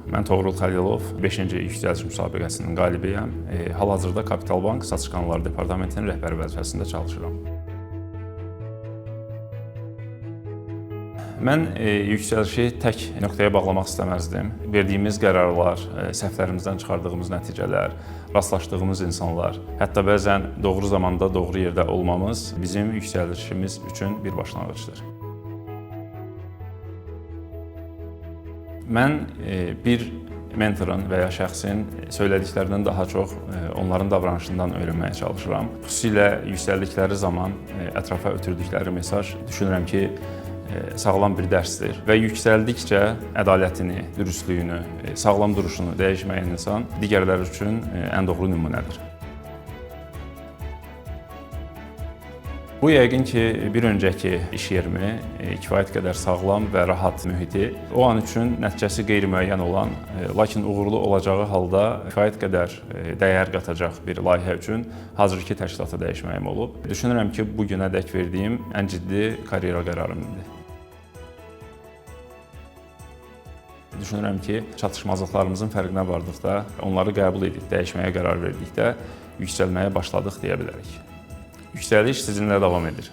Mən Toğrul Xəlilov, 5-ci yüksəliş müsabiqəsinin qalibiyəm. Hal-hazırda Kapital Bank Satışqanlar Departamentinin rəhbəri vəzifəsində çalışıram. Mən yüksəlişi tək nöqtəyə bağlamaq istəməzdim. Verdiyimiz qərarlar, səhvlərimizdən çıxardığımız nəticələr, rastlaşdığımız insanlar, hətta bəzən doğru zamanda doğru yerdə olmamız bizim yüksəlişimiz üçün bir başlanğıcdır. Mən bir mentorun və ya şəxsin söylədiklərindən daha çox onların davranışından öyrənməyə çalışıram. Xüsusilə yüksəldikləri zaman ətrafa ötürdükləri mesaj düşünürəm ki, sağlam bir dərsdir və yüksəldikcə ədalətini, dürüstlüyünü, sağlam duruşunu dəyişməyən insan digərləri üçün ən doğru nümunədir. Bu yəqin ki, bir öncəki iş yerimi kifayət qədər sağlam və rahat mühiti, o an üçün nəticəsi qeyri-müəyyən olan, lakin uğurlu olacağı halda kifayət qədər dəyər qatacaq bir layihə üçün hazırki təşkilata dəyişməyim olub. Düşünürəm ki, bu günədək verdiyim ən ciddi karyera qərarım idi. Düşünürəm ki, çatışmazlıqlarımızın fərqinə vardıqda, onları qəbul edib dəyişməyə qərar verdikdə yüksəlməyə başladıq deyə bilərik. Yüksəliş sizinlə davam edir.